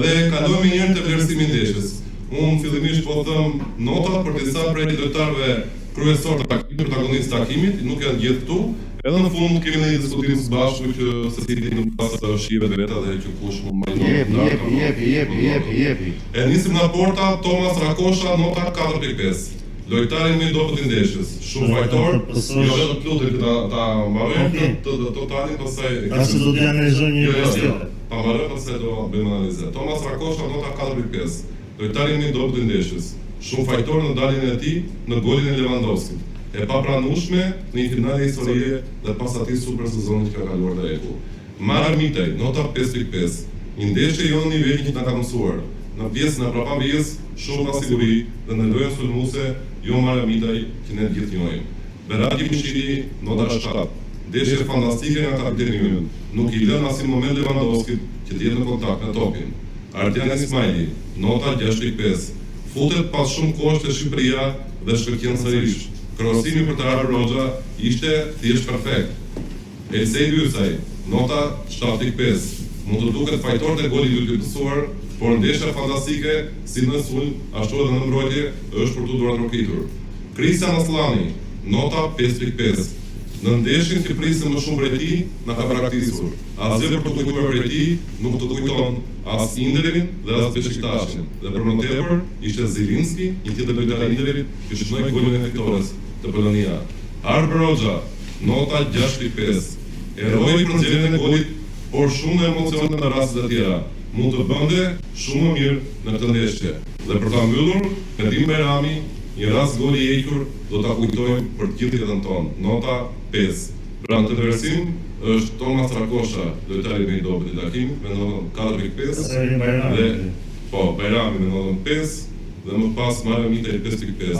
Dhe kalojmë menjëherë te vlerësimi i ndeshjes. Unë fillimisht po them notat për disa prej lojtarëve kryesorë të takimit, protagonistë të takimit, nuk janë gjithë këtu. Edhe në fund kemi një diskutim së bashku që secili në bazë të shijeve të veta dhe që kush mund marrë notë Jepi, të lartë jepi, apo jepi, jepi, më jepi, jepi. E nisim nga porta Thomas Rakosha nota 4.5. Lojtari më i dobët i ndeshjes. Shumë fajtor. Jo vetëm të lutem që ta ta mbarojmë Okej. këtë të, totalin, pastaj e Ta se do t'ja analizoj një Jo, jo, pas jo. tjetër. Ta mbarojmë pastaj do bëjmë analizë. Thomas Rakosha nota 4.5. Lojtari më i dobët i ndeshjes. Shumë fajtor në daljen e tij në golin e Lewandowskit. E papranueshme në një finale historie dhe pas atij super sezoni që ka kaluar Daeku. Mario Mitaj, nota 5.5. Një ndeshje jo në nivelin që na ka mësuar. Në pjesën e prapavijës, shumë pasiguri dhe në lojën sulmuese, jo Mario Mitaj që ne të gjithë njohim. Berat Gjimshiti, nota 7. Ndeshje fantastike nga kapiteni ynë. Nuk i lën asnjë moment Lewandowskit që të jetë në kontakt me topin. Ardian Ismajli, nota 6.5. Futet pas shumë kohësh te Shqipëria dhe shkëlqen sërish. Krosimi për të Arbër Hoxha ishte thjesht perfekt. Elseid Hysaj, nota 7.5. Mund të duket fajtor te goli i dytë i pësuar, por ndeshja fantastike, si në sulm, ashtu edhe në mbrojtje, është për t'u duartrokitur. Kristjan Asllani, nota 5.5. Në ndeshjen që prisëm më shumë prej tij, na ka braktisur. Asgjë për të kujtuar prej tij, nuk të kujton as Interin dhe as Beşiktaşin. Dhe për më tepër, ishte Zilinski, një tjetër lojtar i Interit, që shënoi golin e fitores të Polonia. Arbër Hoxha, nota 6.5. Eroi për nxjerrjen e golit, por shumë emocione në rastet e tjera. Mund të bënte shumë më mirë në këtë ndeshje. Dhe për ta mbyllur, Nedim Bajrami, një rast goli i hequr do ta kujtojmë për të gjithë jetën tonë. Nota 5. Pra në këtë vlerësim është Thomas Rakosha, lojtari më i dobët i takimit me notën 4.5 Pastaj vjen Bajrami. dhe po, Bajrami me notën 5 dhe më pas Mario Mitaj 5.5.